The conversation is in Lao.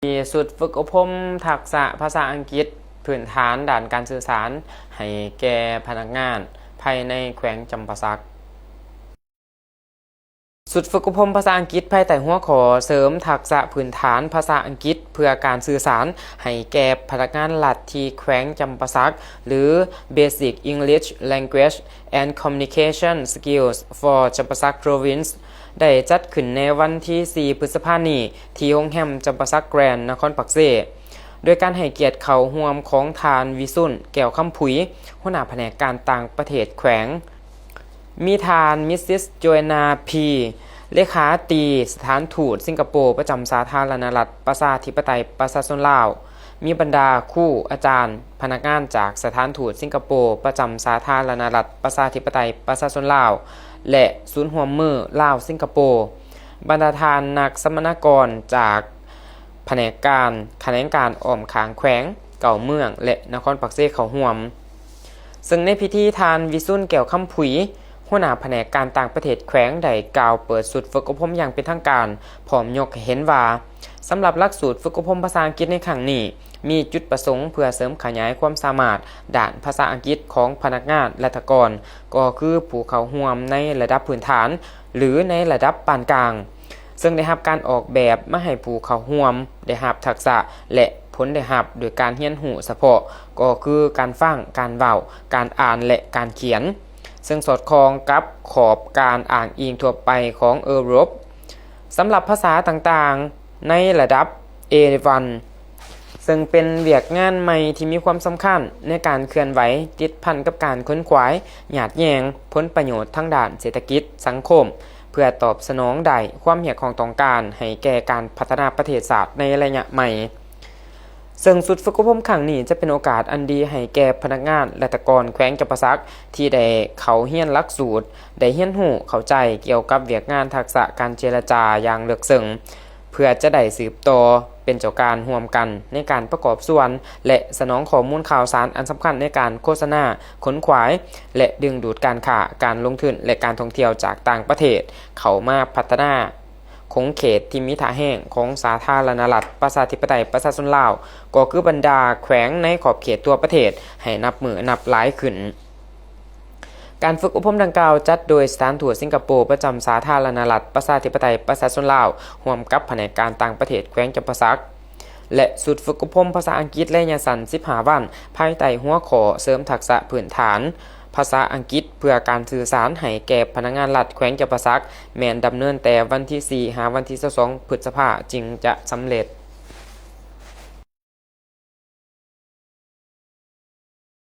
ມີຊຸດຝຶກອົບຮົມທັກສະພາສາອັງກິດພື້ນຖານດ້ານການສື່ສານໃຫ້ແກ່ພະນັກງານພາຍໃນແຂວງຈຳປາສັກ. ຊຸດຝຶກອົບຮົມພາສາອັງກິດພາຍໃຕ້ຫົວຂໍ້ເສີມທັກສະພື້ນຖານພາສາອັງກິດເພື່ອການສື່ສານໃຫ້ແກ່ພະນັກງານລັດທີ່ແຂວງຈຳປາສັກ ຫຼື Basic English Language and Communication Skills for Champasak Province ໄດ້ຈັດຂຶ້ນໃນວັນທີສີ່ ພຶດສະພານີ້ ທີ່ໂຮງແຮມຈຳປາສັກແກຣນ ນະຄອນປາກເຊ ໂດຍການໃຫ້ກຽດເຂົ້າຮ່ວມຂອງທ່ານ ວິຊຸນ ແກ້ວຄຳຜຸຍ ຫົວໜ້າພະແນກການຕ່າງປະເທດແຂວງ, ມີທ່ານ ມິສຊິສ ໂຈແອນນາ ພີ ເລຂາຕີສະຖານທູດສິງກະໂປປະຈຳສາທາລະນະລັດປະຊາທິປະໄຕປະຊາຊົນລາວ, ມີບັນດາຄູ, ອາຈານ, ພະນັກງານຈາກສະຖານທູດສິງກະໂປປະຈຳສາທາລະນະລັດປະຊາທິປະໄຕປະຊາຊົນລາວ ແລະ ສູນຮ່ວມມືລາວ-ສິງກະໂປ, ບັນດາທ່ານນັກສຳມະນາກອນຈາກພະແນກການ, ຂະແໜງການອ້ອມຂ້າງແຂວງ, ເກົ້າເມືອງ ແລະ ນະຄອນປາກເຊເຂົ້າຮ່ວມ. ເຊິ່ງໃນພິທີ ທ່ານ ວິຊຸນ ແກ້ວຄຳຜຸຍ ຫົວໜ້າພະແນກການຕ່າງປະເທດແຂວງ ໄດ້ກ່າວເປີດຊຸດຝຶກອົບຮົມຢ່າງເປັນທາງການ, ພ້ອມຍົກໃຫ້ເຫັນວ່າ ສຳລັບຫຼັກສູດຝຶກອົບຮົມພາສາອັງກິດໃນຄັ້ງນີ້ ມີຈຸດປະສົງເພື່ອເສີມຂະຫຍາຍຄວາມສາມາດດ້ານພາສາອັງກິດຂອງພະນັກງານລັດຖະກອນ, ກໍຄືຜູ້ເຂົ້າຮ່ວມໃນລະດັບພື້ນຖານ ຫຼື ໃນລະດັບປານກາງ, ເຊິ່ງໄດ້ຮັບການອອກແບບມາໃຫ້ຜູ້ເຂົ້າຮ່ວມໄດ້ຮັບທັກສະ ແລະ ຜົນໄດ້ຮັບໂດຍການຮຽນຮູ້ສະເພາະ ກໍຄືການຟັງ, ການເວົ້າ, ການອ່ານ ແລະ ການຂຽນ, ເຊິ່ງສອດຄ່ອງກັບຂອບການອ້າງອີງທົ່ວໄປຂອງເອີຣົບ. ສຳລັບພາສາຕ່າງໆໃນລະດັບ ເອວັນ ເຊິ່ງເປັນວຽກງານໃໝ່ທີ່ມີຄວາມສຳຄັນໃນການເຄື່ອນໄຫວຕິດພັນກັບການຂົນຂວາຍ, ຍາດແຍ່ງຜົນປະໂຫຍດທາງດ້ານເສດຖະກິດ, ສັງຄົມ ເພື່ອຕອບສະໜອງໄດ້ຄວາມຮຽກຮ້ອງຕ້ອງການໃຫ້ແກ່ການພັດທະນາປະເທດຊາດໃນໄລຍະໃໝ່. ເຊິ່ງຊຸດຝຶກອົບຮົມຄັ້ງນີ້ຈະເປັນໂອກາດອັນດີໃຫ້ແກ່ພະນັກງານລັດຖະກອນແຂວງຈຳປາສັກທີ່ໄດ້ເຂົ້າຮຽນຫຼັກສູດ, ໄດ້ຮຽນຮູ້ເຂົ້າໃຈກ່ຽວກັບວຽກງານທັກສະການເຈລະຈາຢ່າງເລິກເຊິ່ງ, ເພື່ອຈະໄດ້ສືບຕໍ່ເປັນເຈົ້າການຮ່ວມກັນໃນການປະກອບສ່ວນ ແລະ ສະໜອງຂໍ້ມູນຂ່າວສານອັນສຳຄັນໃນການໂຄສະນາ, ຂົນຂວາຍ ແລະ ດຶງດູດການຄ້າ, ການລົງທຶນ ແລະ ການທ່ອງທ່ຽວຈາກຕ່າງປະເທດເຂົ້າມາພັດທະນາຂົງເຂດທີ່ມີທ່າແຮງຂອງສາທາລະນະລັດປະຊາທິປະໄຕປະຊາຊົນລາວ, ກໍຄືບັນດາແຂວງໃນຂອບເຂດທົ່ວປະເທດ ໃຫ້ນັບມື້ນັບຫຼາຍຂຶ້ນ. ການຝຶກອົບຮົມດັ່ງກ່າວຈັດໂດຍສະຖານທູດສິງກະໂປປະຈຳສາທາລະນະລັດປະຊາທິປະໄຕປະຊາຊົນລາວ ຮ່ວມກັບພະແນກການຕ່າງປະເທດແຂວງຈຳປາສັກ ແລະ ຊຸດຝຶກອົບຮົມພາສາອັງກິດໄລຍະສັ້ນສິບຫ້າວັນ ພາຍໃຕ້ຫົວຂໍ້ເສີມທັກສະພື້ນຖານພາສາອັງກິດເພື່ອການສື່ສານໃຫ້ແກ່ພະນັກງານລັດແຂວງຈຳປາສັກ ແມ່ນດຳເນີນແຕ່ວັນທີສີ່ ຫາວັນທີຊາວສອງ ພຶດສະພາ ຈຶ່ງຈະສຳເລັດ.